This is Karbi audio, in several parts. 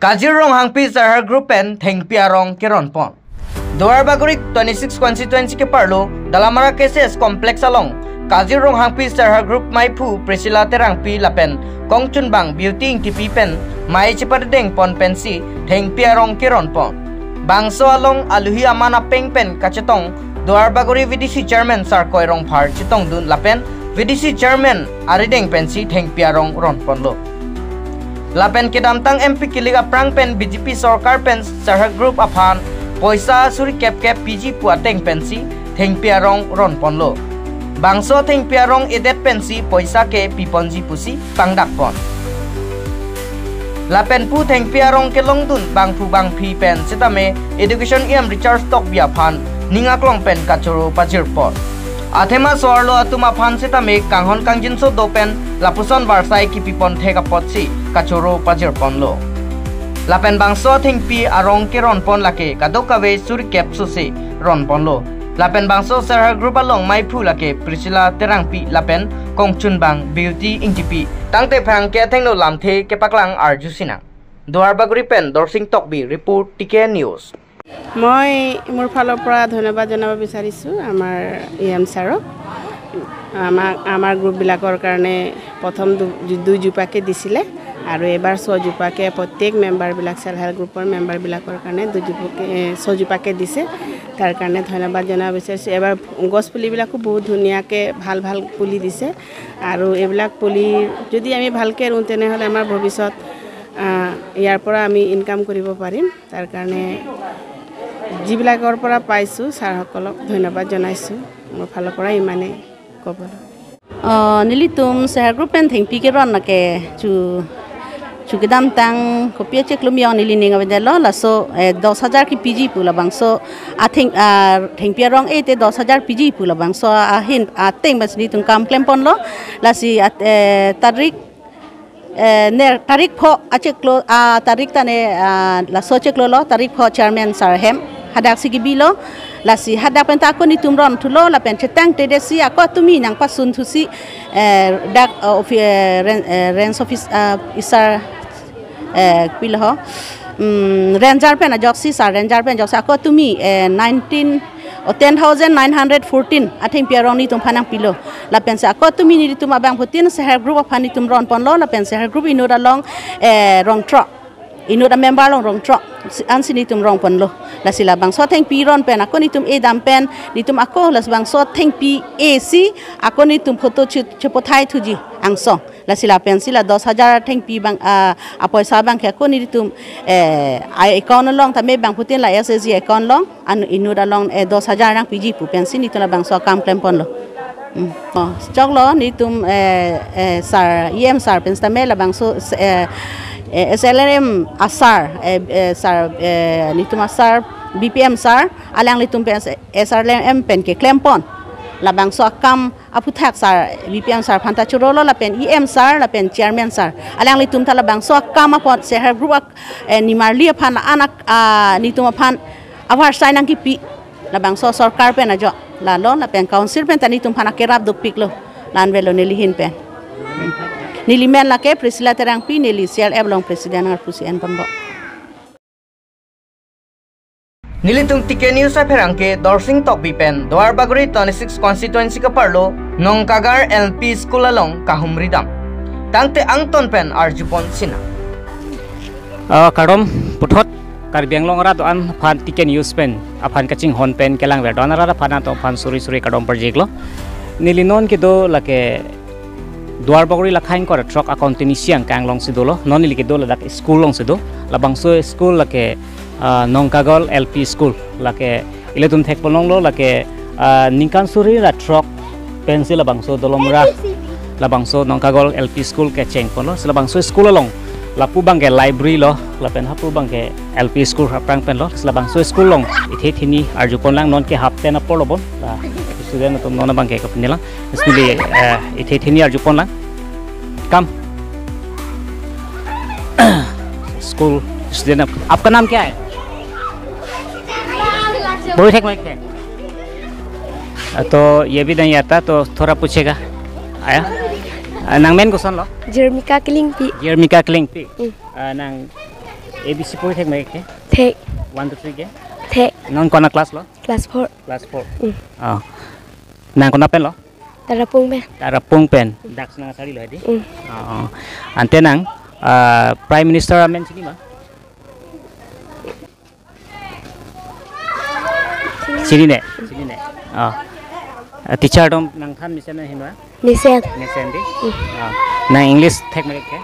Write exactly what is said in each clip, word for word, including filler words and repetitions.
Kajir Ronghangpi Self Help Group pen thengpi arong keron pon. Duarbagori twenty-six constituency keparlo Dalamara K C S complex along Kajir Ronghangpi Self Help Group maiphu Priscilla Terangpi lapen kongchunbang Beauty Ingtipi pen mei chepadeng pon pensi thengpi arong keron pon. Bangso along aluhi aman apeng pen kachetong Duarbagori V D C Chairman Sarkoi Rongphar chetongdun lapen V D C Chairman arideng pensi thengpi arong ron ponlo. Lapen kedamtang M P kilik aphrang pen B J P sorkar pen Self Help Group aphan poisa suri kep kep piji pu ateng pensi thengpi arong ron ponlo. Bangso thengpi arong edet pensi poisa ke piponji pusi pangdak pon. Lapen pu thengpi arong kelongdun bangphu bangphi pen setame Education E M Richard Tokbi aphan ning aklong pen kachoro pajir pon. Athema so-arlo atum aphan setame kanghon kangjinso do pen lapuson varsai kipipon thek apotsi kachoro pajir ponlo. Lapen bangso thengpi arong keron pon lake kadokave suri kep sose ron ponlo. Lapen bangso Self Help Group along maiphu lake Priscilla Terangpi lapen kongchunbang Beauty Ingtipi. Tangte pherangke athengno lamthe kepaklang arju sinang. Duarbagori pen Dorsing Tokbi report, T K News. মই মোৰ ফালৰ পৰা ধন্যবাদ জনাব বিচাৰিছোঁ আমাৰ E M ছাৰক। আমাক, আমাৰ গ্ৰুপবিলাকৰ কাৰণে প্ৰথম দু-, দুইজোপাকে দিছিলে আৰু এইবাৰ ছজোপাকে প্ৰত্যেক মেম্বাৰবিলাক, চেল্ফ হেল্প গ্ৰুপৰ মেম্বাৰবিলাকৰ কাৰণে দুজোপাকে, এ, ছজোপাকে দিছে। তাৰ কাৰণে ধন্যবাদ জনাব বিচাৰিছোঁ। এইবাৰ গছ পুলিবিলাকো বহুত ধুনীয়াকৈ ভাল ভাল পুলি দিছে আৰু এইবিলাক পুলি যদি আমি ভালকৈ ৰুওঁ, তেনেহ'লে আমাৰ ভৱিষ্যত, আ, ইয়াৰ পৰা আমি ইনকাম কৰিব পাৰিম। তাৰ কাৰণে যিবিলাকৰ পৰা পাইছোঁ, ছাৰসকলক ধন্যবাদ জনাইছোঁ। মোৰ ফালৰ পৰা ইমানেই ক'বলৈ। Oh, nelitum Self Help Group pen thengpi keron lake chu, chu kedamtang kopi achiklo mi-ong neli ning avedetlo, laso, eh, dos hajar kepiji pu labangso atheng, ah, thengpi arong ete dos hajar piji pu labangso ahin ateng bas nelitum kam klem ponlo, lasi at, eh, tarik eh, ner tarik pho achiklo, ah, tarik tane, ah, laso achiklo lo, tarik pho chairman sir hem hadak si kebilo, lasi hadak pen ta ako nelitum ron thulo, lapen chetangtedet si ako tumi nangpasun thusi, eh, dak, ah, ofi-, eh, ren-, eh, range office, ah, isar, eh, pilo ho, mm, ranger pen ajoksi, sir ranger pen ajoksi ako tumi, eh, nineteen, o ten thousand nine hundred fourteen athengpi arong nelitum aphan nangpilo. Lapensi ako tumi nelitum abangphutin Self Help Group aphan nelitum ron ponlo, lapen Self Help Group inut along, eh, rong throk. Inut amember along rong throk. Si-, ansi nelitum ron ponlo. Lasi labangso athengpi ron pen ako nelitum edam pen, nelitum ako labangso athengpi esi, ako nelitum photo chu-, chepothai thuji angsong. Lasi lapensi la dos hajar thengpi abang, ah, apoisa abangke ako nelitum, eh, a-account along tame bangphutin la S H G account along, an inut along, eh, dos hajar nangpiji pu pensi nelitum labangso akam klem ponlo. Hmm. Oh, choklo nelitum, eh, eh, sir, E M sir pen setame labangso, eh, eh, S L R M asar, eh, eh, sir, eh, nelitum asar, B P M sir, alanglitum pen S R L M pen keklem pon. Labangso akam aphuthak sir, B P M sir aphan ta chorolo lapen E M sir, lapen chairman sir. Alanglitum ta labangso akam apot Self Help Group ak-, eh, nimarli aphan la anak, ah, nelitum aphan avarsai nangkipi. Labangso sorkar pen ajo. Lalo lapen council pen ta nelitum aphan akerap dopiklo. La-an avelo neli ahin pen. Neli men lake Priscilla Terangpi, neli C L F along president ngar pusi en ponpo. Nelitum T K News apherangke Dorsing Tokbi pen Duarbagori twenty-six constituency keparlo Nongkagar L P School along kahumri dam. Tangte angton pen arjupon sinang. Ah, kardom puthot Karbi Anglong arat do-an aphan T K News pen aphan kachinghon pen kelangver do-an arat aphan atum aphan suri suri kardom parjiklo. Neli non kedo lake Duarbagori lakhang kor throk a-constituency angkang alongsi dolo. Non neli kedo ladak school alongsi do. Labangso school lake, ah, Nongkagar L P School. Lake ilitum thek ponlonglo lake, ah, ningkan suri ra throk pensi labangso Dolomra, labangso Nongkagar L P School kecheng ponlo. Si labangso school along lapu abangke library lo, lapen hapu abangke L P School aphrang pen lo. Si labangso school along ithe thini arjupon lang, non ke half ten apor lo bon. La student atum non abangke kapinlang. Ismili, eh, ithe thini arjupon lang. Kam. School student, आप, आपका नाम क्या है? बोलो, ठीक, माइक पे। तो ये भी नहीं आता, तो थोड़ा पूछेगा। Aya? Ah, nangmen kosonlo? Jermika Klingpi. Jermika Klingpi. Hmm. Ah, nang A B C puri thek me ke? Thek. One to three ke? Thek. Non kona class lo? Class four. Class four. Mm. Oh. Nang kona pen lo? Tarapung pen. Tarapung pen. Dak nang sari lo di? Mm. Oh. Ante nang, ah, Prime Minister amen chini ma? Chinine, chinine. Oh. Ah, teacher atum nangthan mesen ahin ma? Mesen. Mesen di? Mm. Oh. Nang English thek me ke?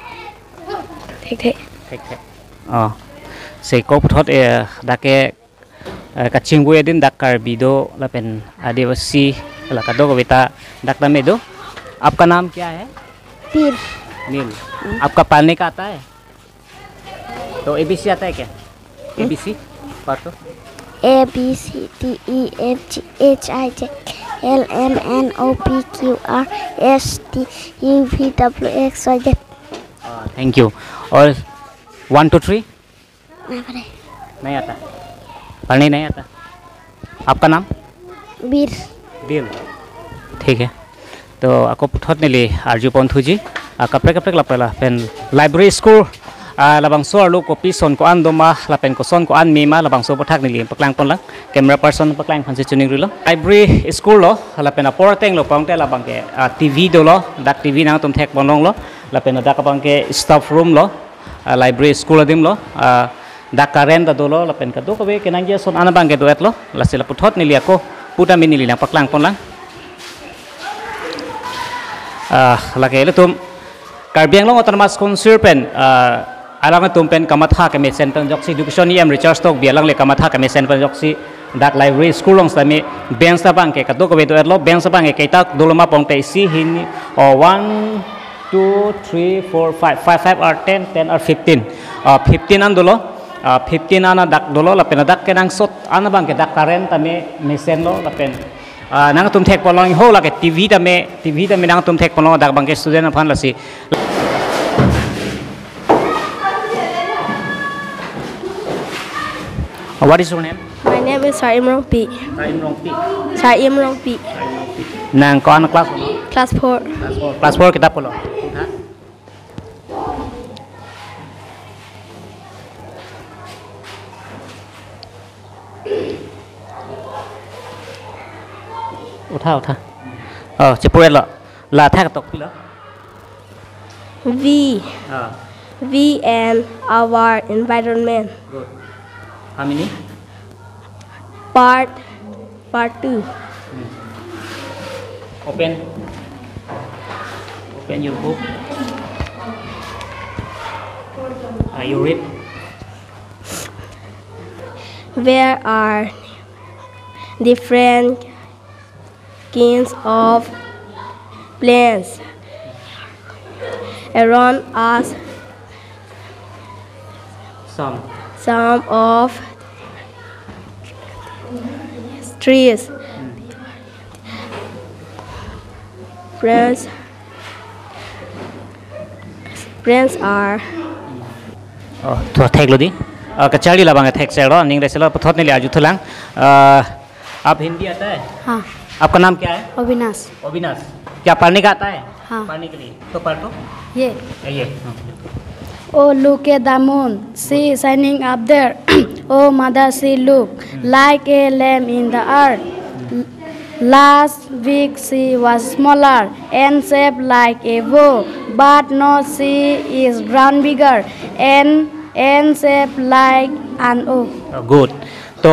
Thek thek. Thek thek. Oh. Lasi ako puthot, eh, dak ke, eh, kachingvoi adim dak Karbi do lapen Adivasi la kadokave ta dak tame do. आपका नाम क्या है? नील। नील। आपका पढ़ने का आता है? तो A B C आता है क्या? A B C? पढ़ तो। A B C D E F G H I J K L M N O P Q R S T U V W X Y Z। हाँ, thank you। और one to three? नहीं पढ़े। नहीं आता? पढ़ने नहीं आता? आपका नाम? बीर। बीर। ठीक है। To ako puthot neli arju ponthuji, ah, kaprek kaprek lapen lapen library school, ah, labangso arlo kopi son ko-an doma lapen koson ko-an mema labangso aputhak neli paklang ponlang, camera person paklang aphansi choningri lo. Library school lo lapen apor ateng lo pangte labang ke, ah, T V dolo, dak T V nangtum thek ponlong lo, lapen dak abang ke staff room lo, ah, library school adim lo, ah, dak current ta dolo lapen kadokave kenangji ason an abang ke do-et lo, lasi la puthot neli ako pu tame neli nangpaklang ponlang. Ah, lake ilitum Karbi Anglong Autonomous Council pen, ah, alangtum pen kamatha kemesen pen ajoksi education E M Richard Tokbi alangli kamatha kemesen pen ajoksi dak library school along sitame bench abang ke kadokave do-et lo, bench abang ke kaita dolo ma pangte isi hini, oh, one, two, three, four, five, five, five are ten, ten are fifteen. Ah, fifteen an dolo, ah, fifteen an dak dolo, lapen dak kenangsot an abang ke dak current tame mesen lo, lapen, ah, nangtum thek ponlong ho lake T V tame, T V tame nangtum thek ponlong dak abang ke student aphan lasi. What is your name? My name is Saim Rongpi. Saim Rongpi. Saim Rongpi. Nang ko-an class lo? Class four. Class four. Class four kitap ko lo? Ha? Utha, utha. Oh, chepur-et lo. La thak tok pilo. We. Ah. We and our environment. Good. How many? Part, part two. Hmm. Open. Open your book. Ah, you read. There are different kinds of plants around us. Some. Some of trees. Hmm. Plants, plants are. Oh, to thek lo di. Ah, kacharli labang thek selo, ning reselo, puthot neli arju thulang. Ah, आप हिंदी आता है? हाँ। आपका नाम क्या है? अविनाश। अविनाश। क्या पढ़ने का आता है? हाँ। पढ़ने के लिए। तो पढ़ दो। ये। ये। हाँ। Oh, look at the moon. She is shining up there. Oh, mother, she look like a lamb in the earth. Last week she was smaller and shaped like a bow, but now she is grown bigger and, and shaped like an oak. Good. तो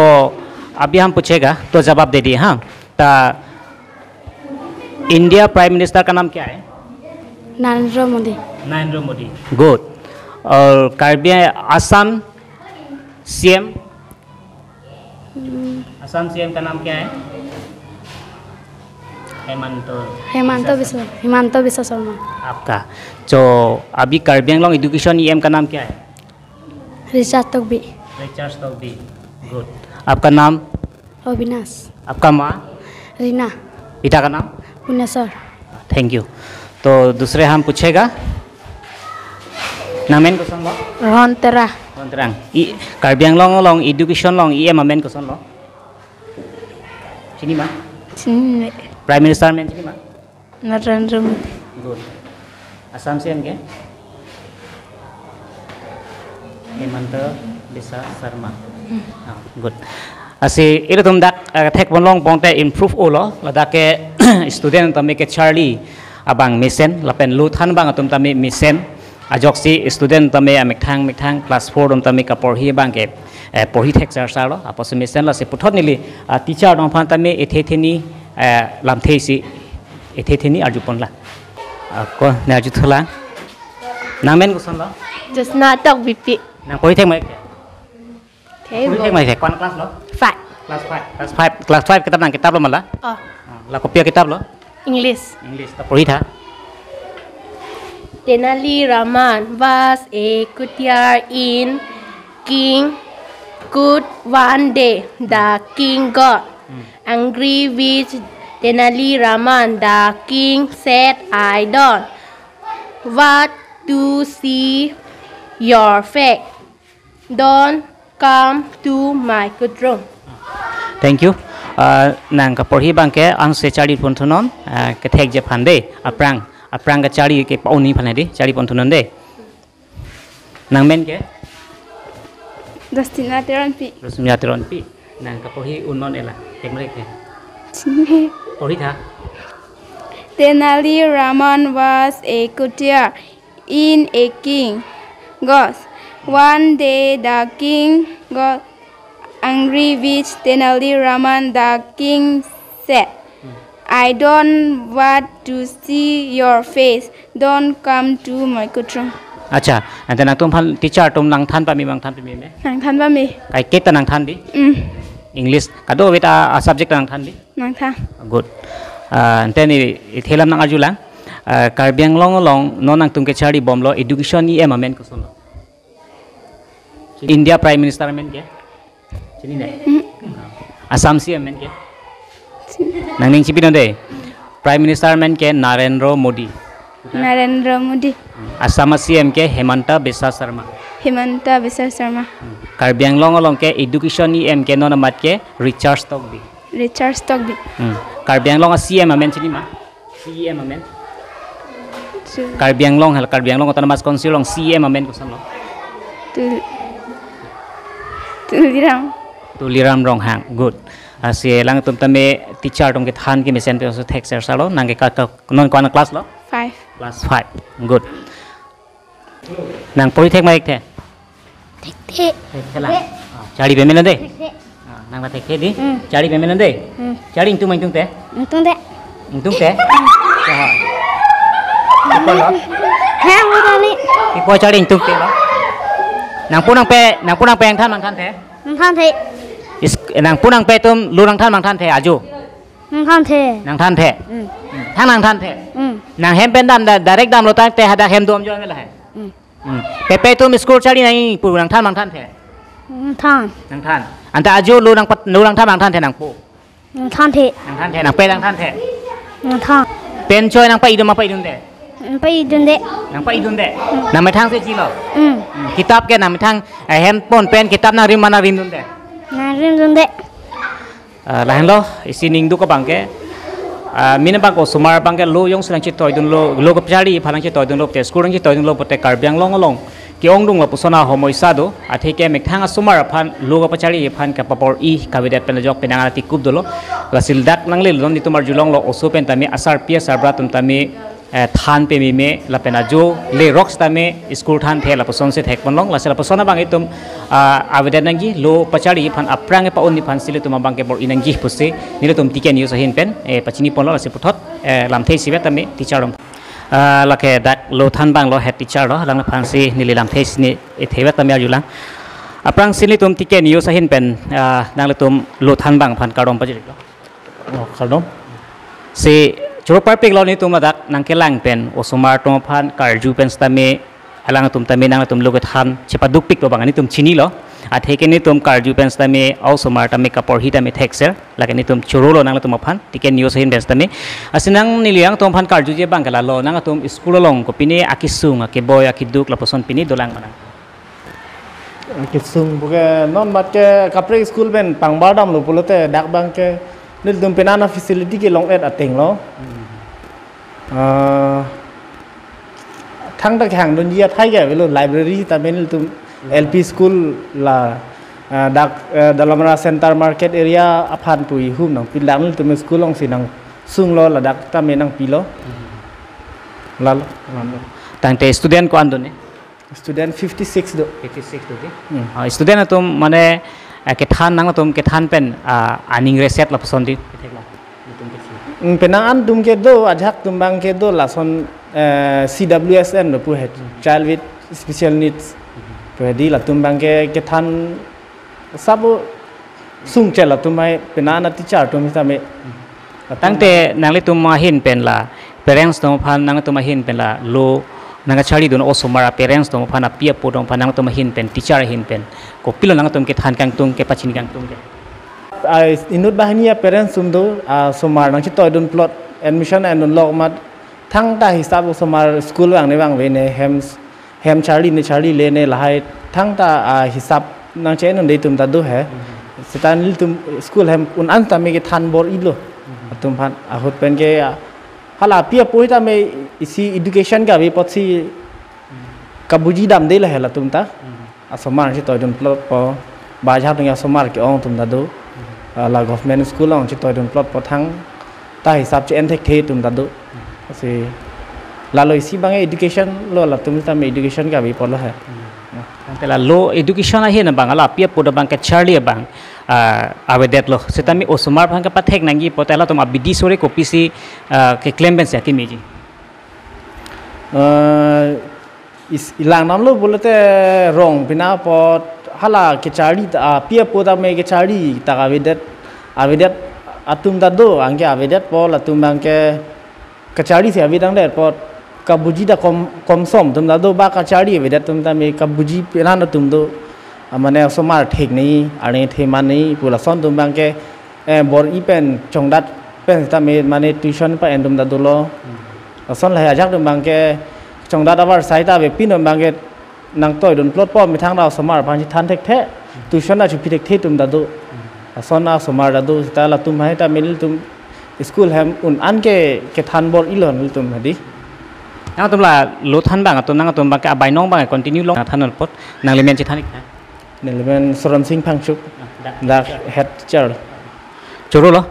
अभी हम पूछेगा, तो जवाब दे दिए, हाँ। तो India prime minister का नाम क्या है? नरेंद्र मोदी। नरेंद्र मोदी। गुड। और कार्बी, असम सीएम? हम्म। असम सीएम का नाम क्या है? हेमंत। हेमंत बिस्वा, हेमंत बिस्वा शर्मा। आपका। तो अभी कार्बी आंगलोंग एजुकेशन ईएम का नाम क्या है? Richard Tokbi. Richard Tokbi. Good. आपका नाम? अविनाश। आपका माँ? रीना। पिता का नाम? पुनेश्वर। Thank you. तो दूसरे हम पूछेगा। Nang amen koson lo? Rohan Terang। Rohan Terang। I, Karbi Anglong along education along EM amen koson lo? Chini ma? Chini. Prime Minister amen chini ma? Narendra Modi। Good। Assam CM ke? Hemanta Biswa Sharma. Ah, good. Lasi ilitum dak, eh, thekponlong pon te improve olo, ladak ke student tame kecharli abang mesen, lapen lo than abang atum tame mesen. Ajoksi student tame amethang methang class four atum tame kaporhi abang ke, eh, porhi thek sar sar lo, apotsi mesen. Lasi puthot neli, ah, teacher atum aphan tame ethe theni, eh, lamthe isi ethe theni arjupon lang. Ah, ko ne arjuthulang. Nangmen koson lo? Josna Tokbipi. Nangporhi thek ma? Thek. Porhi thek ma? Thek. Koan class lo? Five. Class five. Class five. Class five kitap nangkitap lo ma la? Oh. Ah, la kopi akitap lo? English. English. Ta porhi tha. Tenali Raman was a courtier in king. Good one day, the king got angry with Tenali Raman. The king said, "I don't want to see your face. Don't come to my courtroom." Thank you. Ah, nangkaporhi abang ke anse charli pon thunon, ah, kethekji aphan de, aphrang, aphrang kacharli ke pa-un-i aphan de, charli pon thunon de. Nangmen ke? Justina Teronpi. Justina Teronpi. Nangkaporhi un non ela. Thek ma thek ke? Porhi tha. Tenali Raman was a courtier in a king. Goes. One day the king got angry with Tenali Raman. The king said, "I don't want to see your face. Don't come to my courtroom." Acha, ante nangtum aphan teacher atum nangthan pame, nangthan pame me? Nangthan pame. Kaiketa nangthan di? Mm. English. Kado-kave ta, ah, subject nangthan di? Nangthan. Good. Ah, ante ne ithelam nang arjulang. Ah, Karbi Anglong along non nangtum kecharli bomlo education E M amen koson lo? India Prime Minister amen ke? Chinine? Assam C M amen ke? Nangning chipi non de. Prime Minister amen ke Narendra Modi. Narendra Modi. Assam C M ke Hemanta Biswa Sharma. Hemanta Biswa Sharma. Karbi Anglong along ke education E M ke non amat ke Richard Tokbi. Richard Tokbi. Hmm. Karbi Anglong a C M amen chini ma? C E M amen. Chu- Karbi Anglong hal Karbi Anglong Autonomous Council along C E M amen koson lo? Tul-, Tuliram. Tuliram Ronghang. Good. Lasi alangtum tame teacher atum kethan kemesen pen oso thek sar sar lo. Nang ke ka, ka, non koan class lo? Five. Class five. Good. Nangporhi thek ma thekthe? Thekthe. Thekthe la? Thekthe. Ah, charli pame non de? Thekthe. Ah, nang la thekthe di? Hmm. Charli pame non de? Hmm. Charli ingtung ma ingtungte? Ingtungte. Ingtungte? Aha. Pi ko lo? He, mo tani. Pi ko charli ingtungte lo? Nangpo nangpe, nangpo nangpe nangthan nangthanthe? Nangthanthe. Is, nangpo nangpe atum lo nangthan nangthanthe ajo? Nangthanthe. Nangthanthe. Hmm. Thang nangthanthe. Hmm. Nang hem pen dam da, direct damlo tangte hadak hem dom jo me la he. Hmm. Hmm. Pepe atum school charli nangji pu nangthan nangthanthe? Nangthan. Nangthan. Ante ajo lo nangpat, lo nangthan nangthanthe nangpo? Nangthanthe. Nangthanthe, nangpe nangthanthe? Nangthan. Pen choi nangpa-i dun ma pa-i dunde? Nangpa-i dunde. Nangpa-i dunde? Hmm. Nangmethang se chilo? Hmm. Hmm. Kitap ke nangmethang, eh, hem pon pen kitap nangrim ma nangrim dunde? Nangrim dunde. Ah, lahenlo, isi ningduk abang ke. Ah, mena abang ke osomar abang ke lo jongsi nangchetoidunlo, lo kepacharli aphan nangchetoidunlo, te school nangchetoidunlo, pote Karbi Anglong along ke-ongdung lapuson ahomoisa do, atheke methang asomar aphan lo kepacharli aphan kapapor-i kavedet pen ajok penang atikkup dolo. Lasi dak nangle lo, netum arjulonglo oso pen tame asarpi asarbura atum tame eh, than pameme lapen ajo le rok sitame school thanthe lapuson si thekponlong, lasi lapuson abang itum, ah, avedet nangji, lo pacharli aphan aphrang kepa-un-i aphan si ilitum abang kebor-i nangji pusi nelitum T K News ahin pen, eh, pachiniponlo, lasi puthot, eh, lamthe isivet tame teacher atum. Ah, lake dak lo than abang lo head teacher lo, alang aphan si neli lamthe isi ne ithevet tame arjulang. Aphrangsi nelitum T K News ahin pen, ah, nanglitum lo than abang aphan kardom pajirlo. Oh, kardom. Si choro parpiklo netum ladak nangkelang pen osomar atum aphan karju pen sitame alangtum tame nangtum lo kethan chepadukpiklo abang netum chinilo. Atheke netum karju pen sitame osomar tame kaporhi tame thekser. Lake netum chorolo nangtum aphan T K News ahin pen sitame. Lasi nang neli alangtum aphan karjuji abang ke lalo, nangtum school along kopine akesung akeboi akeduk lapuson pine dolang ma nang? Kesung puke non mat ke kaprek school pen pangbar damlo pulote dak abang ke nelitum penang a-facility kelong-et ateng lo. Hmm. Ah, thangta kehangdunji athai ke avelo, library ta pen nelitum L P school la, ah, dak, eh, Dolamara Center Market area aphan pu ihum nangpi, lang tum school alongsi nangsunglo, ladak tame nangpilo. Lalo. Tangte student ko-an do ne? Student fifty six do. Fifty six do ke? Hmm. Ah, student atum mane, eh, kethan nangtum kethan pen, ah, aning reset lapuson di. Kethek la. Itum kesi. Hmm, penang an atum ke do, ajahak atum abang ke do, lason, eh, C W S N do pu he, Child with Special Needs. Pu he di latum abang ke kethan sabo sungchel atum hai penang an teacher atum sitame. Tangte nanglitum ahin pen la parents atum aphan, nangtum ahin pen la lo nangkacharli dun osomar parents atum aphan, api apo atum aphan, nangtum ahin pen teacher ahin pen kopilo nangtum kethan kangtung, kepachini kangtung ke? Ai inut banghini a parents atum do, ah, osomar nangchetoidun plot admission endunlok amat thangta hisap osomar school vang ne vangve ne hem hem charli ne charlile ne lahai thangta, ah, hisap nangche-endunde atum ta do he. Seta nelitum school hem un-an tame kethan bor-ilo. Atum aphan ahut pen ke, ah, hala api apo tame isi education kave apotsi kabuji damde lahai latum ta. Osomar chetoidun plot po, ba ajahak atum osomar ke-ong atum ta do. Ah, la government school along chetoidun plot po thangta hisap che-en thekthe atum ta do. Lasi lalo isi abang education lo, latum tame education kave apotlo he. Tangte la lo education ahin abang, hala api apo abang kacharli abang, ah, avedetlo. Setame osomar aphan kapathek nangji pote latum abidi sore kopisi, ah, keklem pensi akimi ji? Eh, is-, ilang namlo pulote rong pina apot hala kacharli ta, ah, api apo tame kacharli ta avedet, avedet atum ta do, anke avedet po latum abang ke kacharlisi avedetdet apot kabuji ta kom, komsom atum ta do, ba kacharli avedet atum tame kabuji penan atum do. Ah, mane osomar thek ni, arni the mani pu lason atum abang ke, eh, bor-i pen chongdat pen tame mane tuition pa-en atum ta dolo. Lason lahai ajahak atum abang ke chongdat avarsai ta avepin atum abang ke nangtoidun plot po, methang ta osomar aphan chethan thekthe, tuition ta chopi thekthe atum ta do. Lason osomar ta do, seta latum hai tame nelitum school hem un-an ke kethan bor-ilo nelitum hadi. Nangtum la lo than abang atum, nangtum abang ke abainong abang continue long than apot nanglimen chethan ik na? Nelimen Soron Sing Phangcho. Ah, dak. Dak head teacher. Chorolo.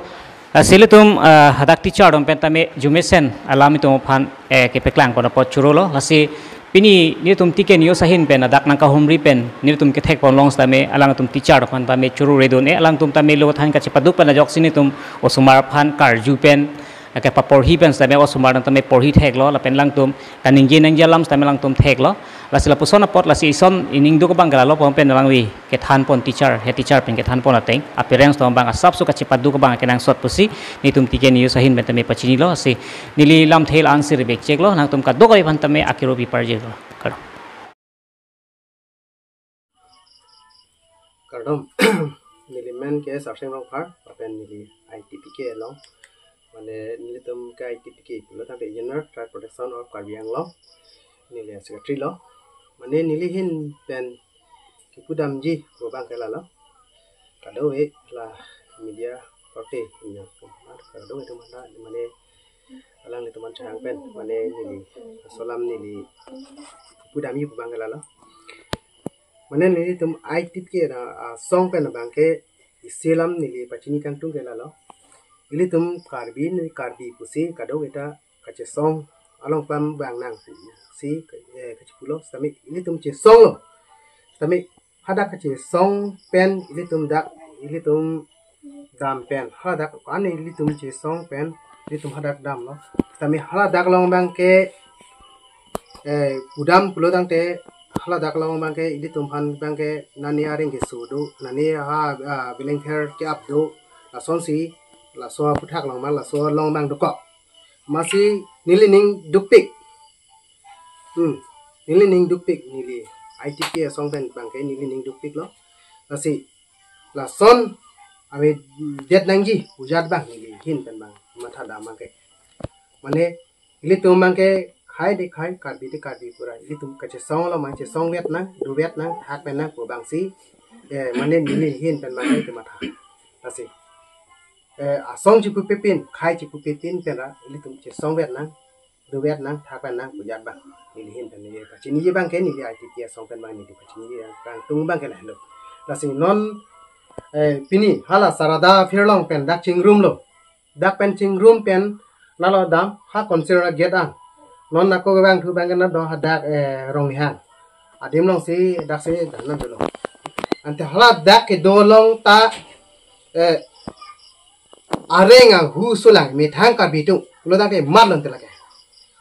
Ah, si ilitum, ah, hadak teacher atum pen tame arjumesen alam itum aphan, eh, kepeklang pon apot chorolo. Lasi pini nelitum T K News ahin pen hadak nangkahumri pen nelitum kethek pon long setame alangtum teacher atum aphan tame choro redun, eh, alangtum tame lo than kachepaduk pen ajoksi nelitum osomar aphan karju pen, eh, kepaporhi pen setame osomar atum tame porhi theklo, lapen alangtum kaningje nangji alam setame alangtum theklo. Lasi lapuson apot, lasi ison ining duk abang ke lalo pon pen alangli kethan pon teacher, head teacher pen kethan pon ateng, a parents atum abang asapso kachepaduk abang kenangsot pusi nelitum T K News ahin pen tame pachinilo. Lasi neli lamthe la-an si rebek cheklo, nangtum kadokave aphan tame akero pi parjelo. Kardom. Kardom. Nelimen ke Sarsing Rongphar, lapen neli I T P K along. Mane nelitum ke I T P K pulo tangte Union Tribe Protection of Karbi Anglong. Neli secretary lo. Mane neli ahin pen kipudamji pu abang ke lalo. Kadokave la media korte inya. Kadokave atum aphan mane alanglitum aphan chehang pen mane neli laso alam neli pudamji pu abang ke lalo. Mane nelitum I T P K asong pen abang ke isi alam neli pachini kangtung ke lalo. Ilitum Karbi ne Karbi pusi kadokave ta kachesong along pam abang nangsi, eh, kachepulo setame ilitum chesonglo. Setame hadak kachesong pen ilitum dak, ilitum dam pen hadak, ane ilitum chesong pen ilitum hadak damlo. Setame hadak along abang ke, eh, pudam pulo tangte hadak along abang ke ilitum aphan abang ke nani areng keso do, nani ha, ah, belengkher ke-ap do, lasonsi laso aphuthak along abang, laso along abang dokok. Amatsi neli ning dukpik. Hmm. Neli ning dukpik neli. I T P K asong pen abang ke neli ning dukpiklo. Lasi lason avedet nangji pu ajat abang neli ahin pen abang matha dam abang ke. Mane ilitum abang ke khei de khei, Karbi de Karbi pura. Ilitum kachesonglo, mane chesongvet nang, dovet nang, thak pen nang pu abangsi, eh, mane neli ahin pen abang ke matha. Lasi, eh, asong chipupepin, khei chipupepin pen ra ilitum chesongvet nang. Duvet nang, thak pen nang, pujat bang. Neli ahin pen neli pachiniji abang ke, neli I T P asong pen bang neli pachiniji abang tung abang ke lahelo. Lasi non, eh, pini hala Sarada Phirlong pen dak chingrumlo. Dak pen chingrum pen nalo dam ha council a gate an. Non nako abang thu abang ke na do hadak, eh, Rongnihang. Adim alongsi dak si dan na dolo. Ante hala dak kedo along ta, eh, areng ahu sulang methang Karbi atum. Pulo tangte mat lon te lake.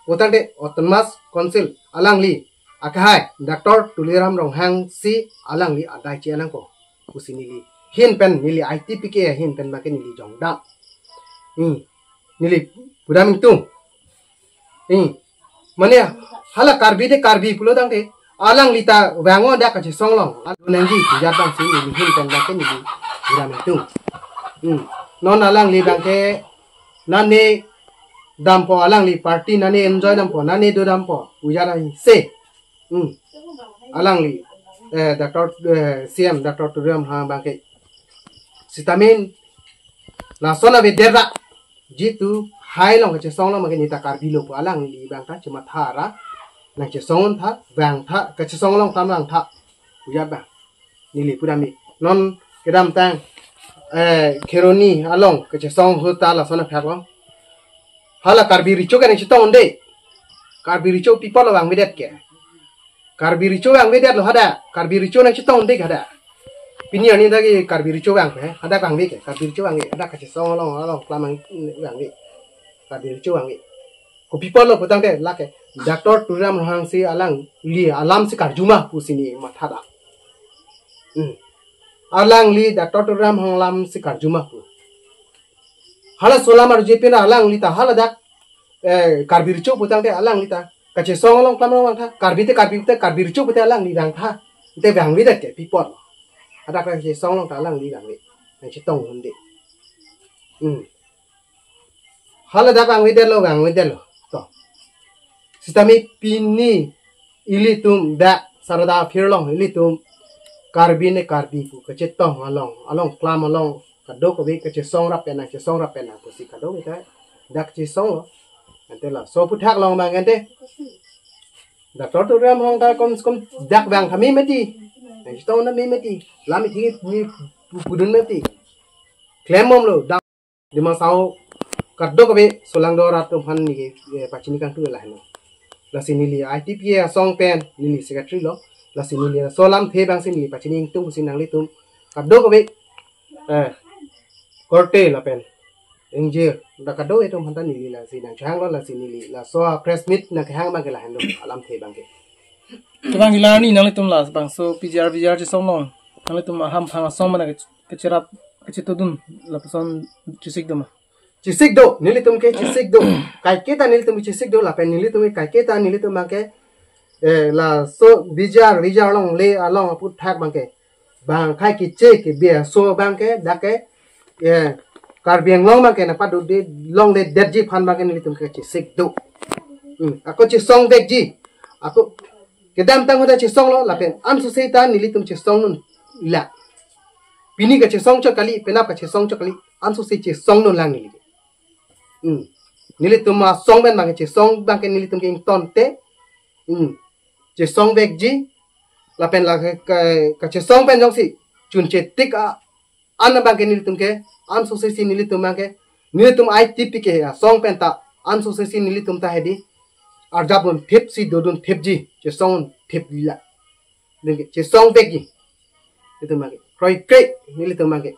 Pulo tangte Autonomous Council alangli akehai Doctor Tuliram Ronghang si alangli adai che nangpo pusi neli ahin pen, neli I T P K ahin pen bang ke neli jongdam. Hmm. Neli pudam ingtung. Hmm. Mane hala Karbi te Karbi pulo tangte alangli ta vang-o dak kachesong along. Nangji pujat bang si neli ahin pen bang ke neli pudam ingtung. Hmm. Non alangli bang ke nane dampo, alangli party nane enjoy dampo, nane do dampo, pujat bang si. Hmm. Alangli, eh, Doctor, eh, C M Doctor Tuliram Ronghang bang ke. Sitame lason avedet ra, jitu hai along kachesong along bang ke neta Karbi lo pu alangli bang ta chematha ra, nangchesong tha, vang tha, kachesong along tam vang tha. Pujat bang. Neli pudam ik. Non kedamtang, eh, Kheroni along kachesong ahut ta lason aphak lo. Hala Karbi Recho ke nangchetong un-e. Karbi Recho pi apot lo vangvedet ke. Karbi Recho vangvedet lo hadak. Karbi Recho nangchetong un-e hadak. Pini arni dak ke Karbi Recho vangve, hadak vangve ke. Karbi Recho vangve, hadak kachesong along, along klam vang-, vangve. Karbi Recho vangve. Kopi apot lo pu tangte lake Doctor Tuliram Ronghang si alangli alam si karju ma pusi neli matha dam. Hmm. Alangli Doctor Tuliram Ronghang alam si karju ma pu. Hala laso alam arju pen alangli ta hala dak, eh, Karbi Recho pu tangte alangli ta kachesong along klam along vang tha. Karbi te Karbi te Karbi Recho pu te alangli vang tha. Te vangvedet ke pi apot. Hadak kachesong along ta alangli vangve. Nangchetong un-e. Hmm. Hala dak vangvedet lo, vangvedet lo. To. Sitame pini ilitum dak Sarada Phirlong ilitum Karbi ne Karbi pu kachetong along, along klam along, kadokave kachesong rap pen nang, chesong rap pen nang pusi kadokave ta dak chesong lo. Ante laso aphuthak along bang ante Doctor Tuliram Ronghang ta kom kom dak vang kami mati. Nangchetong na mi mati. Lam ithi mi pu-, pudun mati. Klembom lo dak Dima Hasao kadokave solangdo arat atum aphan neli, eh, pachini kangtung lahelo. Lasi neli I T P K asong pen neli secretary lo. Lasi neli laso alamthe bang si neli pachini ingtung si nanglitum kadokave, eh, korte lapen ingjir dak kadokave atum aphan ta neli lasi nangchehang lo, lasi neli laso press meet nangkehang bang ke lahenlo alamthe bang ke. Tebang ilarni nanglitum labangso P G R V G R chesong along nanglitum ahamphang asong mana kech-, kecherap kachetodun lapuson chesik do ma? Chesik do, nelitum ke chesik do. Kaiketa nelitum ke chesik do, lapen nelitum ke kaiketa nelitum bang ke, eh, laso V G R, V G R longle along aphuthak bang ke. Bang khai keche kebi aso bang ke, dak ke, eh, Karbi Anglong bang ke nangpadodun longledetji aphan bang ke nelitum ke chesik do. Hmm, ako chesong vekji. Ako kedamtang ahut ta chesong lo, lapen anso seta nelitum chesong un-e. Pini kachesong chot kali, penap kachesong chot kali, anso se chesong un-e lang neli. Hmm. Nelitum asong pen bang ke chesong bang ke nelitum ke ingtonte. Hmm. Chesong vekji, lapen la ke, ke, kachesong pen jongsi chunche tik a, an bang ke nelitum ke, anso sesi nelitum bang ke, nelitum I T P K asong pen ta, anso sesi nelitum ta hedi, arjap un thip si dodun thipji, chesong un thip la. Ding ke, chesong vekji. Nelitum bang ke, kroikre, nelitum bang ke.